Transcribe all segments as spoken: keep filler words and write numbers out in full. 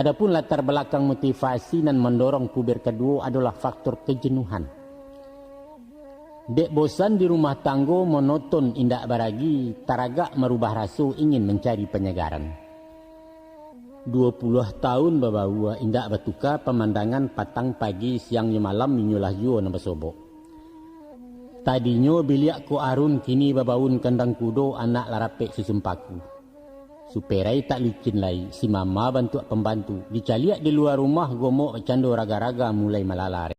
Adapun latar balakang motivasi nan mandorong puber kaduo adolah faktor kejenuhan. Dek bosan di rumah tanggo, monoton, indak baragi, taragak marubah raso, ingin mancari panyegaran. Duo puluah taun babaua, indak batuka pamandangan, patang, pagi, siang, jo malam, inyolah juo nan basobok. Tadinyo biliak ko arun, kini babaun kandang kudo, anak lah rapek susun paku. Superai tak licin lai, si mama bantuak pambantu. Dicaliak di lua rumah, gomok bacando raga-raga, mulai malala.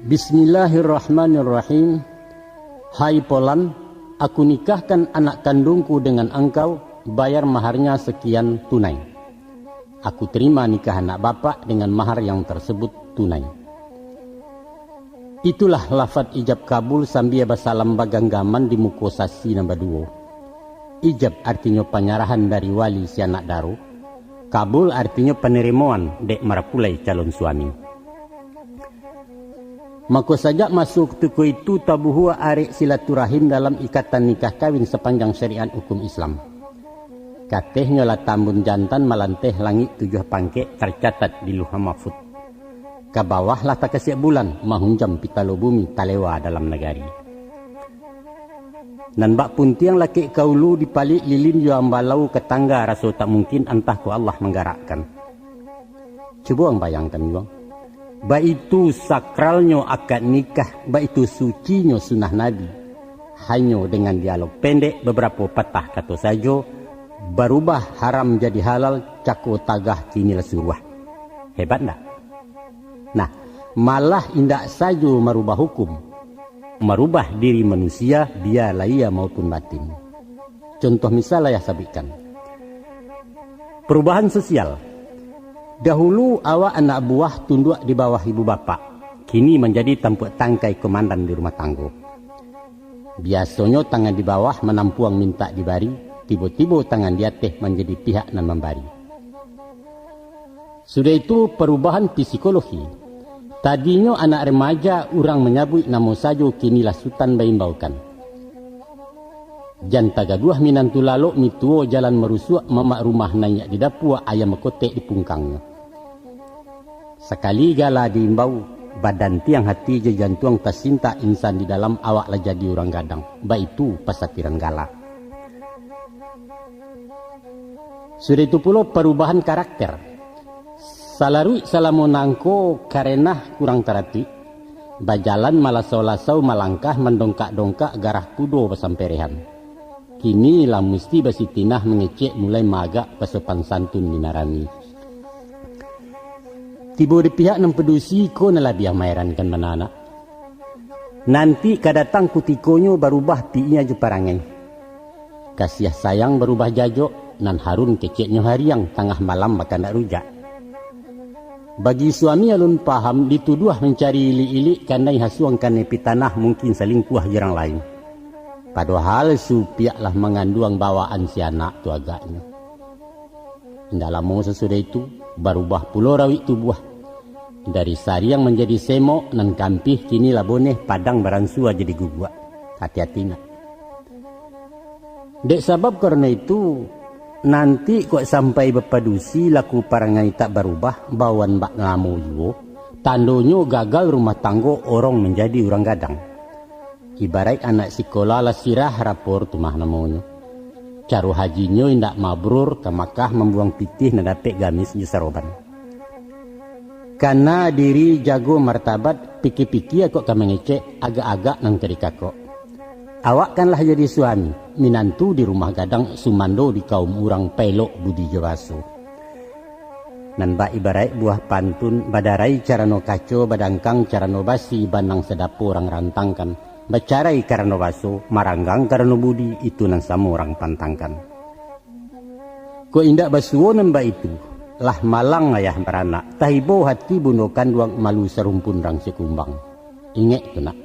Bismillahirrahmanirrahim. Hai Polan, aku nikahkan anak kandungku dengan angkau, bayar maharnya sekian tunai. Aku terima nikah anak bapak dengan mahar yang tersebut tunai. Itulah lafaz ijab kabul sambia basalam baganggaman di muko sasi nan baduo. Ijab artinyo panyarahan dari wali si anak daro. Kabul artinyo panarimoan dek marapulai calon suami. Mako, sajak maso kutiko itu, tabuhua arek silaturahim dalam ikatan nikah kawin sapanjang syariat hukum Islam. Katehnyo lah tambun jantan malanteh langik tujuah pangkek, tarcatat di Lauhul Mahfuz. Ka bawah lah takasiak bulan, mahunjam pitalo bumi, talewa dalam nagari. Nan bak puntiang lakek ka ulu, dipalik lilin jo ambalau, ka tangga raso tak mungkin, antah ko Allah manggarakkan. Cubo ang bayangkan juo, baitu sakralnyo akad nikah, baitu sucinyo sunnah Nabi. Hanyo dengan dialog pendek, babarapo patah kato sajo, barubah haram jadi halal, cako tagah kini lah suruah. Hebat ndak? Nah, malah indak sajo marubah hukum, marubah diri manusia, bia lahia maupun batin. Contoh misal lah yah sabuikkan. Perubahan sosial. Dahulu awak anak buah tunduak di bawah ibu bapak, kini manjadi tampuak tangkai komandan di rumah tanggo. Biasonyo tangan di bawah manampuang mintak dibari, tibo-tibo tangan di ateh manjadi pihak nan mambari. Sudah itu, perubahan psikologi. Tadinyo anak remaja, urang manyabuik namo sajo, kini lah sutan baimbaukan. Jan tagaduah minantu lalok, mituo jalan marusuak, mamak rumah naiak di dapua, ayam bakotek di pungkangnyo. Sakali gala diimbau, badan tiang hati jo jantuang tasintak, insan di dalam awak lah jadi urang gadang. Baitu pasatiran gala. Sudah itu pulo parubahan karakter. Salaruik salamo nangko karenah kurang taratuik, bajalan malaso-laso malangkah, mandongkak-dongkak garah kudo basamperehan. Kini lah musti basitinah mangecek, mulai maagak basopan santun di nan rami. Tibo di pihak nan padusi, ko nan labiah maerankan bana nak. Nanti ka datang kutikonyo barubah pikia jo parangai. Kasiah sayang barubah jajok, nan harun keceknyo hariang, tangah malam bakandak rujak. Bagi suami alun paham, dituduah mancari ilik-ilik, kanai hasuang kanai pitanah, mungkin salingkuah jo urang lain. Padohal supiak lah manganduang bawaan si anak tu agaknyo. Indak lamo sasudah itu, barubah pulo rawik tubuah. Dari sariang manjadi semok, nan kampih kini lah boneh, padang baransua jadi guguak. Hati-hati nak. Dek sabab karano itu, nanti kok sampai bapadusi, laku parangai tak barubah, bawaan bak lamo juo, tandonyo gagal rumah tanggo, orong manjadi urang gadang. Ibaraik anak sikola lah sirah, rapor tu mah namonyo. Caro hajinyo indak mabrur, ka Makah mambuang pitih, nan dapek gamis jo saroban. Kana diri jago martabat, pikia-pikia kok ka mangecek, agak-agak nan ka dikakok. Awak kan lah jadi suami, minantu di rumah gadang, sumando di kaum urang, paelok budi jo baso. Nan bak ibaraik buah pantun, badarai carano kaco, badangkang carano basi, banang sadapo urang rantangkan, bacarai karano baso, maranggang karano budi, itu nan samo urang pantangkan. Kok indak basuo nan baitu, lah malang ayah baranak, tahibo hati bundo kanduang, malu sarumpun rang sikumbang. Ingek tu nak.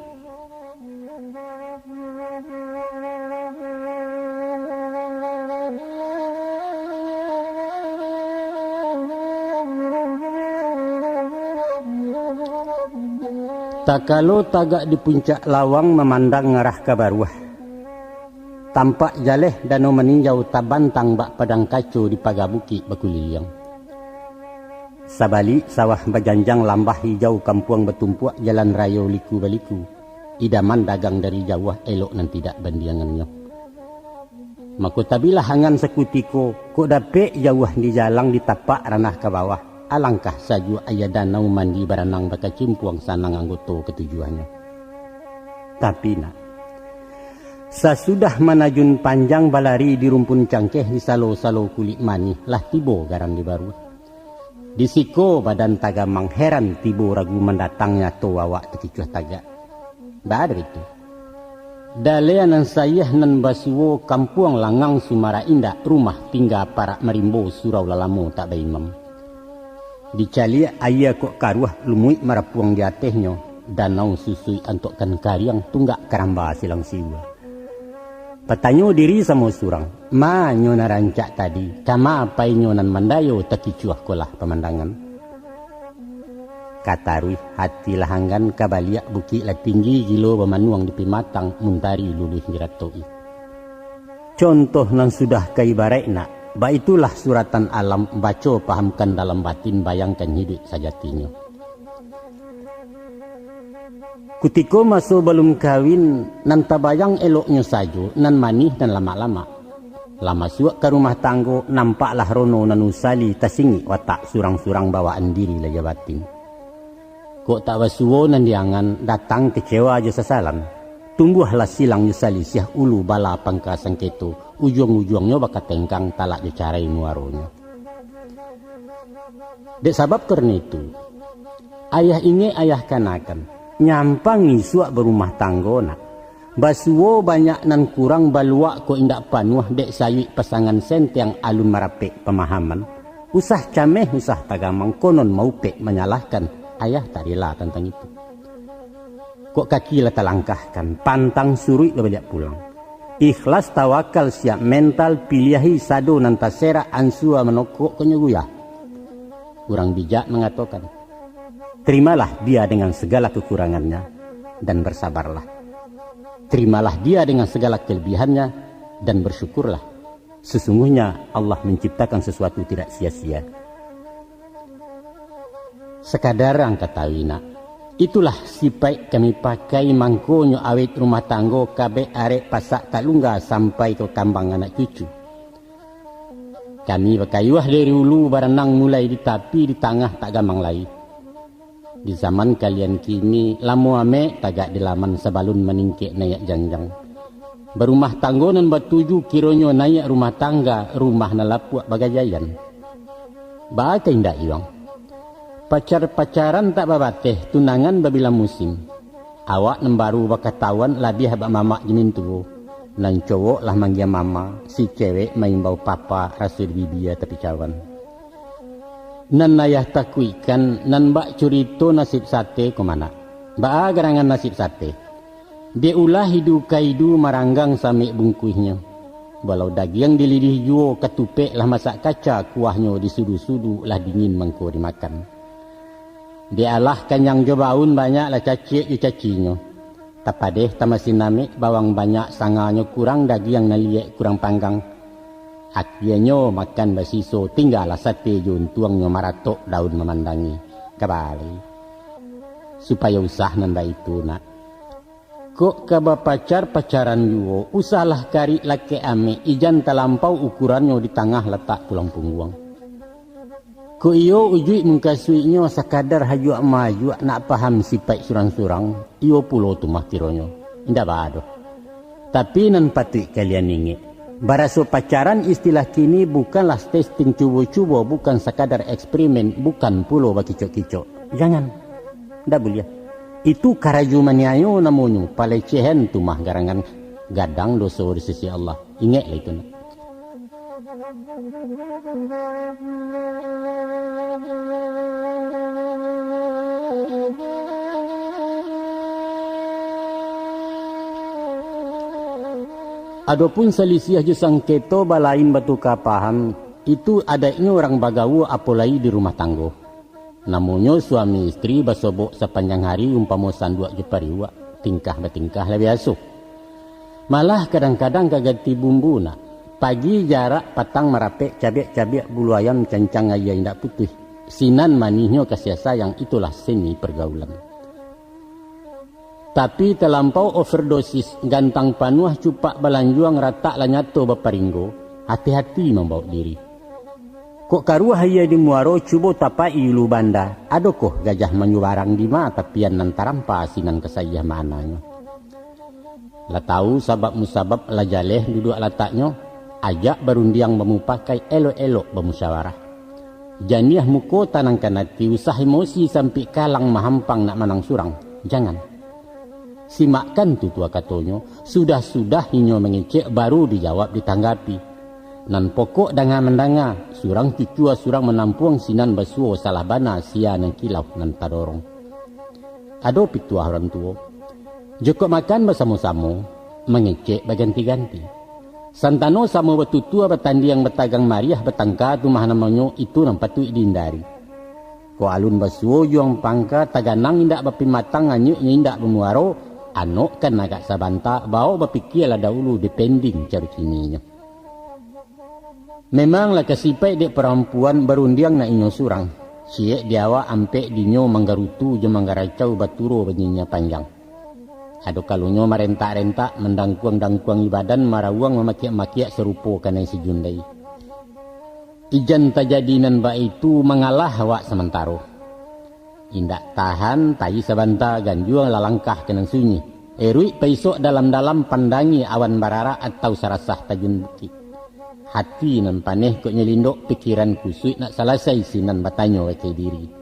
Takalo tagak di puncak lawang mamandang ngarah ka baruah, tampak jaleh danau maninjau tabantang bak padang kaco di paga bukik bakuliliang. Sabalik sawah bajanjang lambah ijau kampuang batumpuak jalan rayo liku-baliku, idaman dagang dari jauah elok nan tidak bandiangannyo. Mako tabilah angan sakutiko, kok dapek jauah di jalang di tapak ranah ka bawah, alangkah sajuak aia danau mandi baranang bakacimpuang sanang anggoto katujuahnyo. Tapi nak, sasudah manajun panjang balari di rumpun cangkeh di salo-salo kulik manih, lah tibo garan di baruah. Di siko badan tagamang heran tibo ragu mandatang nyato awak takicuah tagak. Baa dek itu. Daleh nan sayah nan basuo kampuang langang sumarak indak rumah tingga parak marimbo surau lalamo tak baimam. Dicaliak aia kok karuah lumuik marapuang di atehnyo, danau susuik antokkan kariang tunggak karamba silang siua. Batanyo diri samo surang, ma nyo nan rancak tadi, kama painyo nan mandayo takicuah ko lah pamandangan. Ka taruih hati lah anggan ka baliak bukik lah tinggi gilo bamanuang di pimatang muntari luluih diratoi. Contoh nan sudah ka ibaraik nak, baitulah suratan alam baco pahamkan dalam batin bayangkan hiduik sajatinyo. Kutiko maso balum kawin, nan tabayang eloknyo sajo, nan manih nan lamak-lamak. Lah masuak ka rumah tanggo, nampaklah rono nan usali tasingik watak surang-surang bawaan diri lahia batin. Kok tak basuo nan diangan, datang kecewa jo sasalan. Tumbuahlah silang jo salisiah ulu bala pangka sangketo, ujuang-ujuangnyo bakatengkang talak jo carai muaronyo. Dek sabab karano itu, ayah ingek ayah kanakan, nyampang isuak barumah tanggo nak. Basuo banyak nan kurang baluak kok indak panuah dek sayuik pasangan sentiang alun marapek pamahaman. Usah cameh, usah tagamang, konon maupek manyalahkan, ayah tak rela tantang itu. Kok kaki lah talangkahkan, pantang suruik lah baliak pulang. Ikhlas tawakal siap mental piliahi sado nan taserak ansua manokok konyo guyah. Urang bijak mangatokan, terimalah dia dengan segala kekurangannya dan bersabarlah. Terimalah dia dengan segala kelebihannya dan bersyukurlah. Sesungguhnya Allah menciptakan sesuatu tidak sia-sia. Sakadar ang katahui nak, itulah sipaik kami pakai mangkonyo awet rumah tanggo kabek arek pasak tak lungga sampai ka kambang anak cucu. Kami bakayuah dari ulu baranang mulai di tapi di tangah tak gamang lai. Di zaman kalian kini, lamo amek tagak di laman sabalun maningkek naiak janjang. Barumah tanggo nan batuju kironyo naiak rumah tangga, rumah nan lapuak bagajaian. Baa ka indak iwang? Pacar-pacaran tak babateh, tunangan babilang musim. Awak nan baru bakatauan labiah bak mamak jo mintuo. Nan cowok lah manggia mama, si cewek maimbau papa, raso di bibia tapi cawan. Nan ayah takuikkan, nan bak curito nasib sate ko manak. Baa garangan nasib sate? Dek ulah idu ka idu maranggang samek bungkuihnyo. Walau dagiang dilidih juo, katupek lah masak kaca, kuahnyo disudu-sudu lah dingin mangko dimakan. Dek alah kanyang jo baun, banyak lah caciak jo cacinyo. Tapadeh tamasi namek, bawang banyak sanganyo kurang, dagiang nan liek kurang panggang. Akienyo makan basiso, tinggalah sate jo untuangnyo maratok daun mamandangi. Kabali. Supayo usah nan baitu, nak. Kok ka bapacar-pacaran juo, usahlah karik lakek amek, ijan talampau ukurannyo di tangah latak tulang pungguang. Kok iyo ujuik mukasuiknyo sakadar hajuak-majuak nak paham sipaik surang-surang, iyo pulo tu mah kironyo. Indak baa doh. Tapi nan patuik kalian ingek, baraso pacaran istilah kini bukanlah testing cubo-cubo, bukan sakadar eksperimen, bukan pulo bakicok-kicok. Jangan. Ndak buliah. Itu karajo maniayo namonyo, palecehan tu mah garangan gadang doso di sisi Allah. Ingeklah itu, nak. Adopun salisiah jo sangketo balain batuka paham, itu adaiknyo urang bagaua, apo lai di rumah tanggo. Namonyo suami istri basobok sapanjang hari umpamo sanduak jo pariuak, tingkah batingkah lah biaso. Malah kadang-kadang ka ganti bumbu nak. Pagi jarak, patang marapek, cabiak-cabiak bulu ayam, cancang aia indak putuih. Sinan manihnyo kasiah sayang, itulah seni pergaulan. Tapi talampau overdosis, gantang panuah cupak balanjuang, ratak lah nyato baparinggo, hati-hati mambawok diri. Kok karuah aia di muaro, cubo tapaik ulu banda, adokoh gajah manyubarang, dima tapian nan tarampa, sinan kasaiah mananyo. Lah tahu sabab musabab, lah jaleh duduak lataknyo, ajak barundiang bamupakai, elok-elok bamusyawarah. Janiah muko tanangkan ati, usah emosi sampik kalang mahampang nak manang surang. Jangan. Simakkan tutua katonyo, sudah-sudah inyo mangecek baru dijawab ditanggapi. Nan pokok danga mandanga, surang cucua surang manampuang, sinan basuo salah bana, sia nan kilau nan tadorong. Ado pituah urang tuo. Jokok makan basamo-samo, mangecek baganti-ganti. Santano samo batutua, batandiang, batagang mariah, batangka tu mah namonyo, itu nan patuik dihindari. Kok alun basuo juang pangka, taganang indak bapimatang, anyuiknyo indak bamuaro, anokkan agak sabanta, bawo bapikia lah dahulu, depending caro kininyo. Memang lah kasipaik dek parampuan, barundiang nak inyo surang. Ciek di awak, ampek dinyo manggarutu jo manggaracau, baturo banyinyo panjang. Ado kalonyo marentak-rentak, mandangkuang-dangkuangi badan, marawuang mamakiak-makiak sarupo kanai sijundai. Ijan tajadi nan baitu, mangalah awak samantaro. Indak tahan, tayi sabanta, ganjua lah langkah ka nan sunyi. Eruik paisok dalam-dalam, pandangi awan bararak, atau sarasah tajun bukik. Hati nan paneh kok nyelindok, pikiran kusuik nak salasai, sinan batanyo ka diri.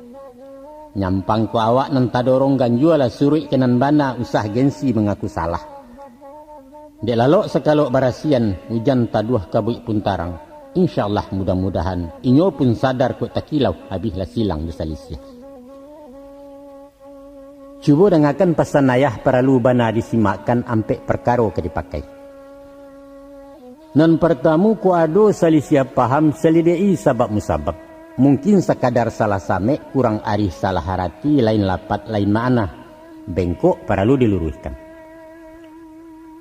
Nyampang kok awak nan tadorong, ganjua lah suruik ka nan bana, usah gengsi mangaku salah. Dek lalok sakalok barasian, ujan taduah kabuik pun tarang. Insya Allah, mudah-mudahan, inyo pun sadar kok takilau, abih lah silang jo salisiah. Cubo dangakan pasan ayah, paralu bana disimakkan, ampek parkaro ka dipakai. Nan partamu, kok ado salisiah paham, salideki sabab musabab. Mungkin sakadar salah samek, kurang arih salah arati, lain lapat, lain makna. Bengkok, paralu diluruihkan.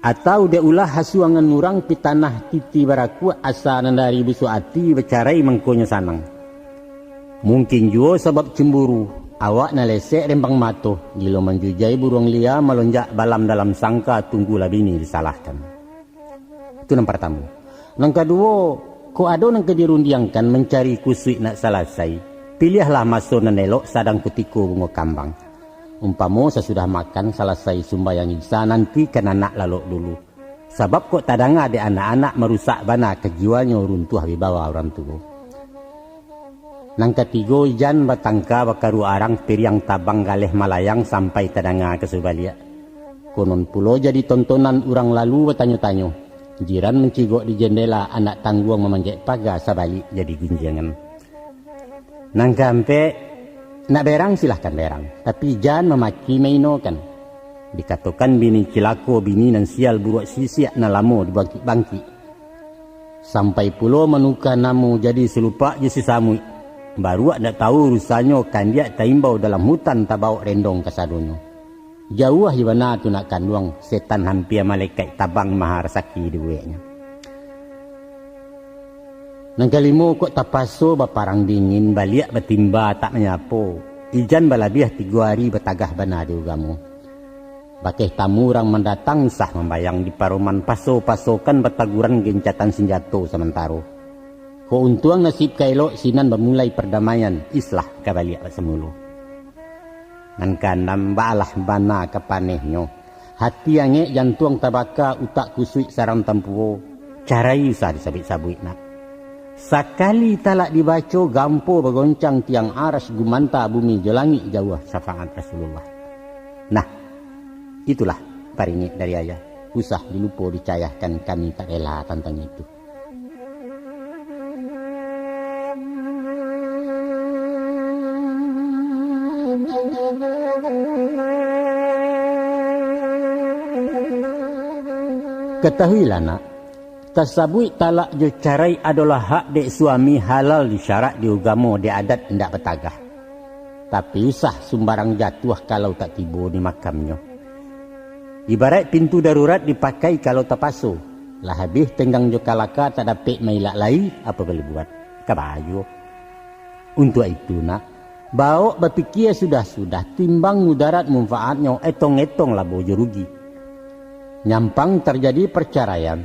Atau dek ulah hasuangan urang, pitanah titi barakuak, asa nan dari busuak ati, bacarai mangkonyo sanang. Mungkin juo sabab cemburu, awak nan lesek rembang mato, gilo manjujai buruang lia, malonjak balam dalam sangka, tunggulah bini disalahkan. Itu nan partamu. Nan kaduo, kok ado nan ka dirundiangkan, mancari kusuik nak salasai, piliahlah maso nan elok, sadang kutiko bungo kambang. Umpamo sasudah makan, salasai sumbayang Isya, nantikan anak lalok dulu. Sabab kok tadanga dek anak-anak, marusak bana ka jiwanyo, runtuah wibawa urang tuo. Nan katigo, jan batangka bakaruak arang, piriang tabang galeh malayang, sampai tadanga ka subaliak. Konon pulo jadi tontonan, urang lalu batanyo-tanyo. Jiran mancigok di jendela, anak tangguang mamanjek paga, sabalik jadi gunjiangan. Nan kaampek, nak berang silahkan berang, tapi jan mamaki mainokan. Dikatokan bini cilako, bini nan sial buruak sisiak, nan lamo dibangkik-bangkik. Sampai pulo manuka namo, jadi silupak jo sisamuik. Baruak ndak tahu urusannyo, kandiak taimbau dalam hutan, tabawok rendong kasadonyo. Jauah di bana tu nak kanduang, setan hampia malekaik, tabang maha rasaki dibueknyo. Nan kalimo, kok tapaso baparang dingin, baliak batimba tak manyapo, ijan balabiah tigo ari, batagah bana di ugamo. Bakeh tamu urang mandatang, usah mambayang di paroman, paso-pasokan bataguran, gencatan sinjato samantaro. Kok untuang nasib ka elok, sinan bamulai pardamaian, islah ka baliak bak samulo. Nan kaanam, baalah bana ka panehnyo. Hati angek, jantuang tabaka, utak kusuik sarang tampuo, carai usah disabuik-sabuik nak. Sakali talak dibaco, gampo bagoncang tiang aras, gumanta bumi jo langik, jauah syafaat Rasulullah. Nah, itulah paringek dari ayah. Usah dilupo dicayahkan, kami tak rela tantang itu. Katahuilah nak, tasabuik talak jo carai adolah hak dek suami, halal di syarak, di ugamo, di adat indak batagah. Tapi usah sumbarang jatuah kalau tak tibo di makamnyo. Ibaraik pintu darurat dipakai kalau tapaso, lah abih tenggang jo kalaka tak dapek mailak lai, apo boleh buat. Kabayo. Untuak itu, nak, bawok bapikia sudah-sudah, timbang mudarat manfaatnyo, etong-etong labo jo rugi. Nyampang tarjadi parcaraian,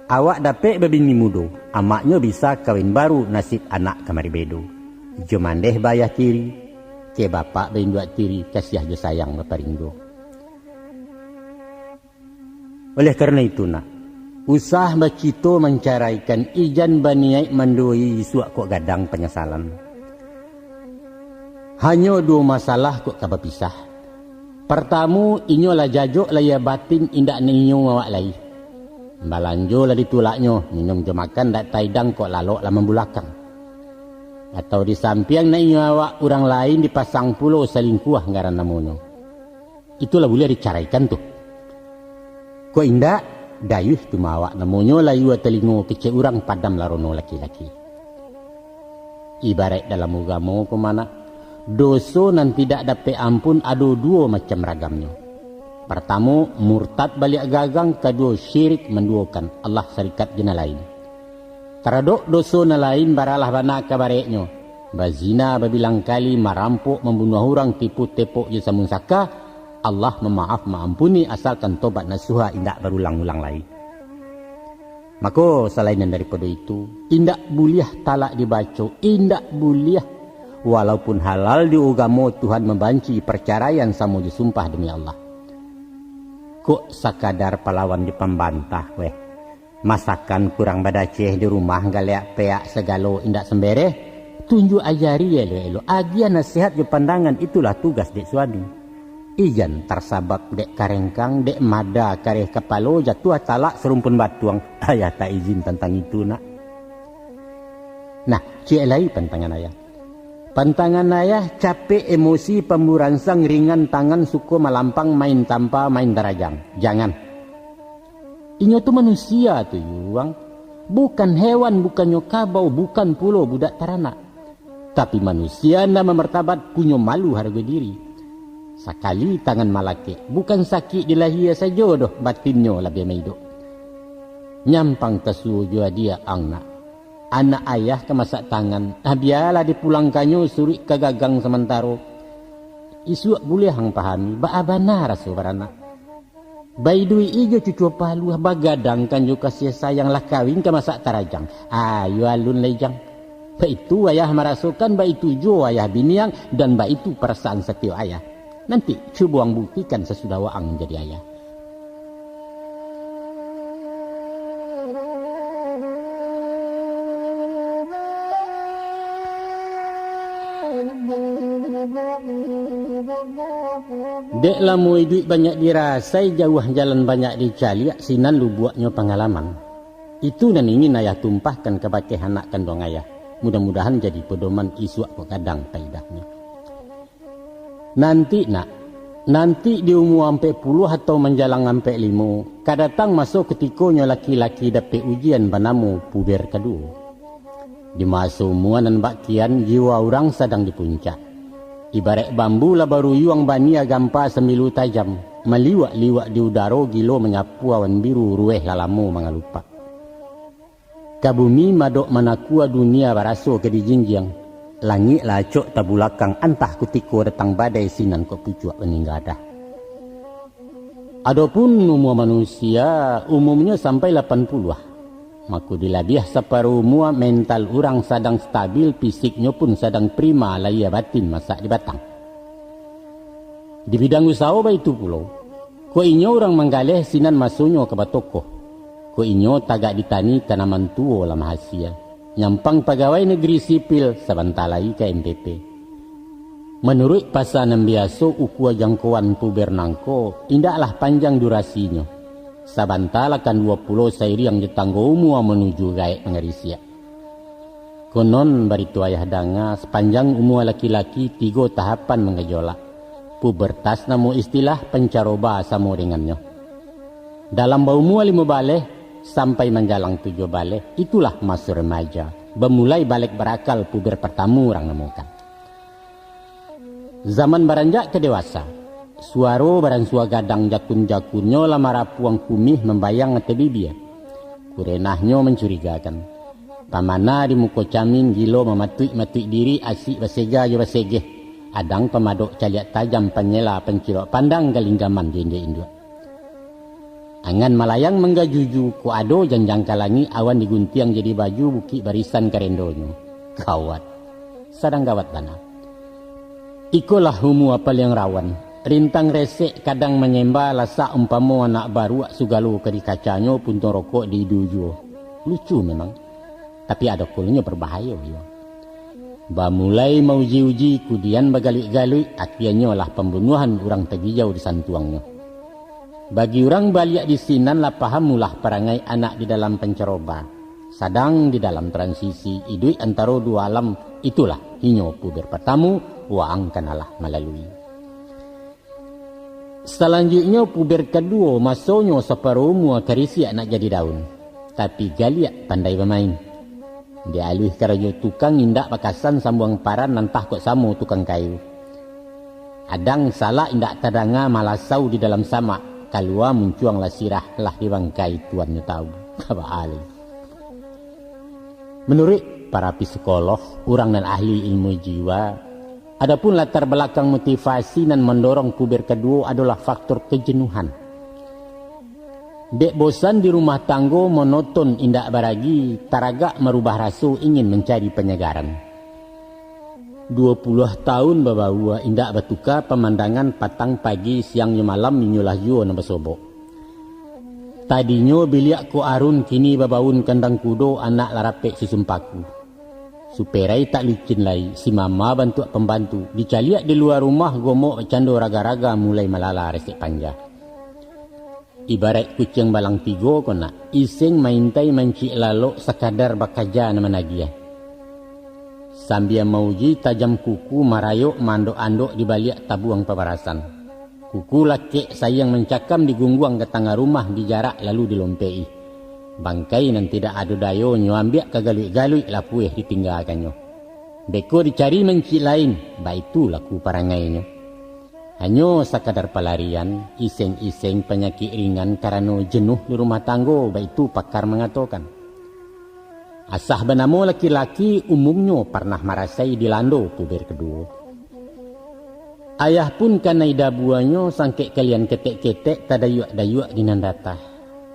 awak dapek babini mudo, amaknyo bisa kawin baru, nasib anak kamari bedo. Ijo mandeh bayah tiri, kek bapak bainduak tiri, kasiah jo sayang baparinggo. Oleh karano itu, nak, usah bacito mancaraikan, ijan baniaik mandoi, isuak kok gadang panyasalan. Hanyo duo masalah kok ka bapisah. Partamo, inyo lah jajok lahia batin, indak nak inyo awak lai. Balanjo lah ditulaknyo, minum jo makan dak taidang, kok lalok lah mambulakang. Atau di sampiang nak inyo awak, urang lain dipasang pulo, salingkuah ngaran namonyo. Itulah buliah dicaraikan tu. Kok indak, dayuih tu mah awak namonyo, layua talingo, kecek urang padam larono laki-laki. Ibaraik dalam ugamo ko mah, nak, doso nan tidak dapek ampun ado duo macam ragamnyo. Partamo, murtad baliak gagang, kaduo, syirik manduokan Allah sarikat jo nan lain. Taradok doso nan lain baralah bana kabareknyo, bazina babilang kali, marampok, mambunuah urang, tipu tepok jo samun saka, Allah mamaaf maampuni asalkan tobat nasuha indak barulang-ulang lai. Mako, salainan daripado itu, indak buliah talak dibaco, indak buliah, walaupun halal di ugamo, Tuhan mambanci parcaraian samo jo sumpah demi Allah. Kok sakadar palawan jo pambantah, weh. Masakan kurang badaceh di rumah, galeak peak sagalo indak sambereh. Tunjuak ajari elok-elok, agiah nasihat jo pandangan, itulah tugas dek suami. Ijan tarsabab dek karengkang, dek mada kareh kapalo, jatuah talak sarumpun batuang. Ayah tak izin tantang itu, nak. Nah, ciek lai pantangan ayah. Pantangan ayah, capek emosi, pamburansang, ringan tangan, suko malampang, main tampa, main tarajang. Jangan. Inyo tu manusia tu, Yuang. Bukan hewan, bukannyo kabau, bukan pulo budak taranak. Tapi manusia nan bamartabat, punyo malu hargo diri. Sakali tangan malakek, bukan sakik di lahia sajo doh, batinnyo labiah maidok. Nyampang tasuo jo adiak ang, nak. Anak ayah ka masak tangan, ah, bialah dipulangkannyo suruik ka gagang samantaro. Isuak buliah ang pahami, baa bana raso baranak. Baiduik jo cucua paluah, bagadangkan jo kasiah sayang, lah kawin ka masak tarajang. Ayo alun lai jang. Baitu ayah marasokan, baitu juo ayah biniang, dan baitu parasaan satiok ayah. Nanti cubo ang buktikan sasudah waang jadi ayah. Dek lamo iduik banyak dirasai, jauah jalan banyak dicaliak, sinan lubuaknyo pangalaman. Itu nan ingin ayah tumpahkan kabake anak kanduang ayah. Mudah-mudahan jadi pedoman, isuak kok gadang paidahnyo. Nanti, nak, nanti di umua ampek puluah atau manjalang ampek limo, ka datang maso kutikonyo laki-laki dapek ujian banamo puber kaduo. Di maso umua nan bak kian, jiwa urang sadang di puncak. Ibaraik bambu lah baruyuang, bania gampa samilu tajam, maliwak-liwak di udaro, gilo manyapu awan biru, rueh lah lamo mangalupak. Ka bumi madok manakua, dunia baraso ka dijinjiang, langik lah acok tabulakang, antah kutiko datang badai, sinan kok pucuak maninggadah. Adopun umua manusia, umumnyo sampai lapan puluah. Mako, di labiah saparuh umua, mental urang sadang stabil, fisiknyo pun sadang prima, lahia batin masak di batang. Di bidang usaho baitu pulo, kok inyo urang manggaleh, sinan masonyo ka batokoh. Kok inyo tagak di tani, tanaman tuo lah mahasia. Nyampang pagawai negeri sipil, sabanta lai ka M P P. Manuruik pasa nan biaso, ukua jangkoan puber nangko indaklah panjang durasinyo. Sabanta lah kan duo puluah sairiang jo tanggo umua manuju gaek mangarisiak. Konon barito ayah danga, sapanjang umua laki-laki tigo tahapan manggajolak. Pubertas namo istilah, pancaroba samo dengannyo. Dalam baumua limo baleh sampai manjalang tujuah baleh, itulah maso remaja, bamulai balek barakal, puber partamo urang namokan. Zaman baranjak ka dewasa, suaro baransua gadang jakun-jakunnyo lah marapuang kumih mambayang ateh bibia. Kurenahnyo mancurigakan. Pamana di muko camin gilo mamatuik-matuik diri asik basega jo basegeh. Adang pamadok caliak tajam panyela pancilok pandang galinggaman di induak-induak. Angan malayang manggajuju, kok ado janjang ka langik awan diguntiang jadi baju bukik barisan karendonyo. Gawat. Sadang gawat bana. Ikolah umua paliang rawan. Rintang resek kadang manyemba lasak umpamo anak baruak sugalo ka dikacanyo puntung rokok di idu juo. Lucu memang. Tapi ado kolonyo barbahayo juo. Bamulai mauji-uji, kudian bagaluik-galuik, akianyo lah pambunuahan urang tagijau disantuangnyo. Bagi urang baliak di sinan lah paham ulah parangai anak di dalam pancaroba. Sadang di dalam transisi iduik antaro duo alam, itulah inyo puber patamu, waang kan alah malalui. Salanjuiknyo puber kaduo, masonyo saparo umua karisiak nak jadi daun. Tapi galiak pandai bamain. Di aluih karajo tukang indak bakasan sambuang paran nan tah kok samo tukang kayu. Adang salak indak tadanga malasau di dalam samak, kalua muncuang lah sirah lah di bangkai tuannyo tahu. Kaba alih. Manuruik para psikoloh, urang nan ahli ilmu jiwa, adapun latar balakang motivasi nan mandorong puber kaduo adolah faktor kejenuhan. Dek bosan di rumah tanggo, monoton indak baragi, taragak marubah raso ingin mancari panyagaran. Duo puluah taun babaua indak batuka pamandangan patang, pagi, siang jo malam inyolah juo nan basobok. Tadinyo biliak ko arun, kini babaun kandang kudo, anak lah rapek susun paku. Superai tak licin lai, si mama bantuak pambantu, dicaliak di lua rumah gomok bacando raga-raga mulai malala resek panja. Ibaraik kuciang balang tigo ko nak, iseng maintai mancik lalok sakadar bakaja nan managiah. Sambia mauji tajam kuku marayok maandok-andok di baliak tabuang pabarasan. Kuku lakek sayang mancakam di gungguang ka tangah rumah dijarak lalu dilompek-i. Bangkai nan tidak ado dayonyo ambiak ka galuik-galuik lapueh ditinggakannyo. Beko dicari mancik lain, baitu laku parangainyo. Hanyo sakadar palarian, iseng-iseng panyakik ringan karano jenuh di rumah tanggo, baitu pakar mangatokan. Asah banamo laki-laki, umumnyo parnah marasai dilando puber kaduo. Ayah pun kanai dabuanyo, sangkek kalian ketek-ketek, tadayuak-dayuak di nan datah.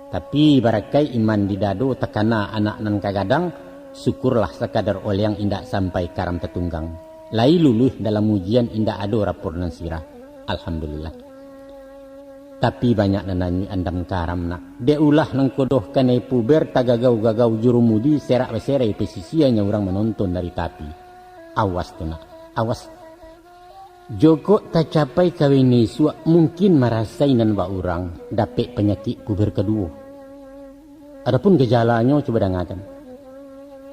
Tapi barakaik iman di dado, takana anak nan ka gadang, syukurlah sakadar oleang indak sampai karam tatunggang. Lai luluih dalam ujian, indak ado rapor nan sirah. Alhamdulillah. Tapi banyak nan nanyuik andam karam nak. Dek ulah nan kodoh kanai puber, tagagau-gagau jurumudi, serak baserai pesisianyo urang manonton dari tapi. Awas tu nak, awas. Jokok tacapai kawin isuak, mungkin marasai nan bak urang, dapek panyakik puber kaduo. Adapun gajalanyo, cubo dangakan.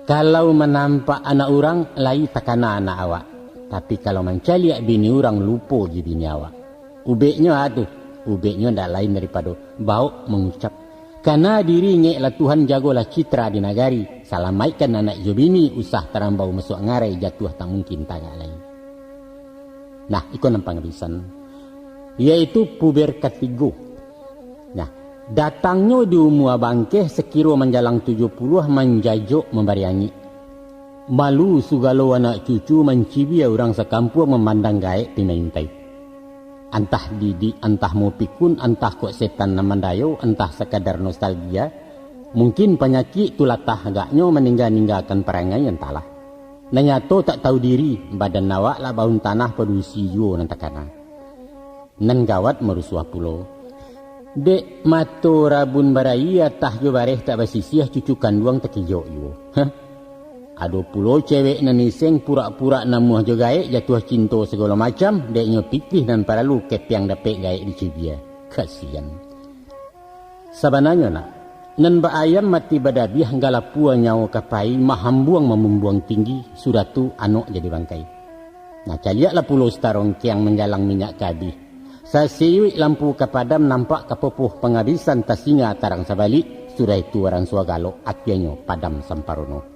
Kalau manampak anak urang, lai takana anak awak. Tapi kalau mancaliak bini urang, lupo jo bini awak. Ubeknyo a tu, ubeknyo ndak lain daripado baok mangucap, "Kana diri ngek lah Tuhan, jagolah citra di nagari, salamaikkan anak jo bini, usah tarambau masuak ngarai, jatuah tak mungkin tagak lai." Nah, iko nan pangabisan, yaitu puber katigo. Nah, datangnyo di umua bangkeh, sakiro manjalang tujuah puluah, manjajok mambari angik. Malu sugalo anak cucu, mancibia urang sakampuang, mamandang gaek pi maintai. Antah didik, antah mupikun, antah kok setan nan mandayo, antah sakadar nostalgia, mungkin panyakik tu latah agaknyo maningga-ninggakan parangai, antahlah. Nan nyato tak tahu diri, badan awak lah baun tanah, padusi juo nan takana. Nan gawat marusuah pulo. Dek mato rabun barayie, atah jo bareh tak basisiah, cucu kanduang takijok juo. Hah? Ado pulo cewek nan iseng, purak-purak namuah jo gaek, jatuah cinto sagalo macam, deknyo pitih nan paralu, kepiang dapek gaek dicibia. Kasian. Sabananyo nak, nan ba-ayam mati badabiah, galapua nyawo ka pai, mahambuang mamumbuang tinggi, sudah tu anok jadi bangkai. Nah, caliaklah pulo satarongkeang, manjalang minyak ka abih. Sasiuik lampu ka padam, nampak ka popoh pangabisan, tasinga tarang sabalik, sudah itu baransua galok, akianyo padam samparono.